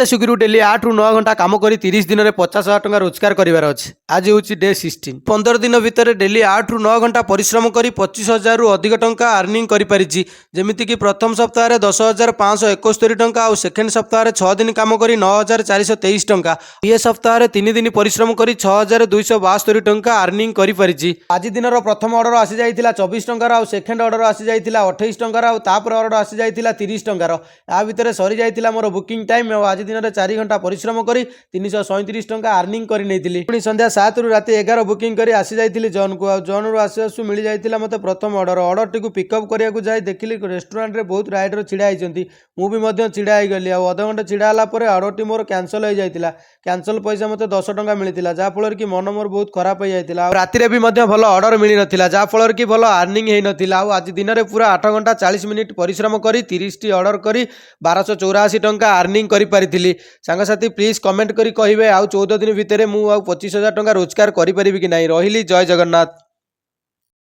ସ୍ୱିଗିରୁ daily 8ରୁ 9 ଘଣ୍ଟା କାମ କରି 30 ଦିନରେ 50,000 ଟଙ୍କା ରୋଜଗାର କରିବାର ଅଛି। ଆଜି ହେଉଛି ଡେ 16। 15 ଦିନ ଭିତରେ ଡେଲି 8ରୁ 9 ଘଣ୍ଟା ପରିଶ୍ରମ କରି 25,000ରୁ ଅଧିକ ଟଙ୍କା ଆର୍ନିଂ କରିପାରିଛି। ଯେମିତିକି ପ୍ରଥମ ସପ୍ତାହରେ 10,571 ଟଙ୍କା ଆଉ ସେକେଣ୍ଡ ସପ୍ତାହରେ 6 ଦିନ କାମ କରି 9,423 ଟଙ୍କା। ଇଏ ସପ୍ତାହରେ 3 ଦିନ ପରିଶ୍ରମ କରି 6,272 ଟଙ୍କା ଆର୍ନିଂ କରିପାରିଛି। ଆଜି ଦିନର ପ୍ରଥମ ଅର୍ଡ଼ର ଆସିଯାଇଥିଲା 24 ଟଙ୍କାର, ଆଉ ସେକେଣ୍ଡ ଅର୍ଡ଼ର ଆସିଯାଇଥିଲା 28 ଟଙ୍କାର, ଆଉ ତାପରେ ଅର୍ଡ଼ର ଆସିଯାଇଥିଲା 30 ଟଙ୍କାର। ୟା ଭିତରେ ସରିଯାଇଥିଲା ମୋର ବୁକିଂ ଟାଇମ୍। ଆଉ ଆଜି ଦିନରେ 4 ଘଣ୍ଟା ପରିଶ୍ରମ କରି 337 ଟଙ୍କା ଆର୍ନିଂ କରିନେଇଥିଲି। ପୁଣି ସନ୍ଧ୍ୟା 7ରୁ ରାତି 11 ବୁକିଂ କରି ଆସିଯାଇଥିଲି ଜନ୍କୁ। ଆଉ ଜନ୍ରୁ ଆସୁ ଆସୁ ମିଳିଯାଇଥିଲା ମୋତେ ପ୍ରଥମ ଅର୍ଡ଼ର। ଅର୍ଡ଼ରଟିକୁ ପିକଅପ୍ କରିବାକୁ ଯାଇ ଦେଖିଲି, ରେଷ୍ଟୁରାଣ୍ଟରେ ବହୁତ ରାଇଡ଼ର ଛିଡ଼ା ହେଇଛନ୍ତି। ମୁଁ ବି ମଧ୍ୟ ଛିଡ଼ା ହେଇଗଲି। ଆଉ ଅଧଘଣ୍ଟା ଛିଡ଼ା ହେଲା ପରେ ଅର୍ଡ଼ରଟି ମୋର କ୍ୟାନସଲ୍ ହେଇଯାଇଥିଲା। କ୍ୟାନସଲ୍ ପଇସା ମୋତେ 10 ଟଙ୍କା ମିଳିଥିଲା, ଯାହାଫଳରେ କି ମନ ମୋର ବହୁତ ଖରାପ ହେଇଯାଇଥିଲା। ଆଉ ରାତିରେ ବି ମଧ୍ୟ ଭଲ ଅର୍ଡ଼ର ମିଳିନଥିଲା, ଯାହାଫଳରେ କି ଭଲ ଆର୍ନିଂ ହେଇନଥିଲା। ଆଉ ଆଜି ଦିନରେ ପୁରା 8 ଘଣ୍ଟା 40 ମିନିଟ୍ ପରିଶ୍ରମ କରି 30ଟି ଅର୍ଡ଼ର କରି 1284 ଟଙ୍କା ଆର୍ନିଂ କରିପାରିଥିଲି। ସାଙ୍ଗସାଥି, ପ୍ଲିଜ୍ କମେଣ୍ଟ କରି କହିବେ, ଆଉ 14 ଦିନ ଭିତରେ ମୁଁ ଆଉ 25,000 ଟଙ୍କା ରୋଜଗାର କରିପାରିବି କି ନାହିଁ? ରହିଲି, ଜୟ ଜଗନ୍ନାଥ।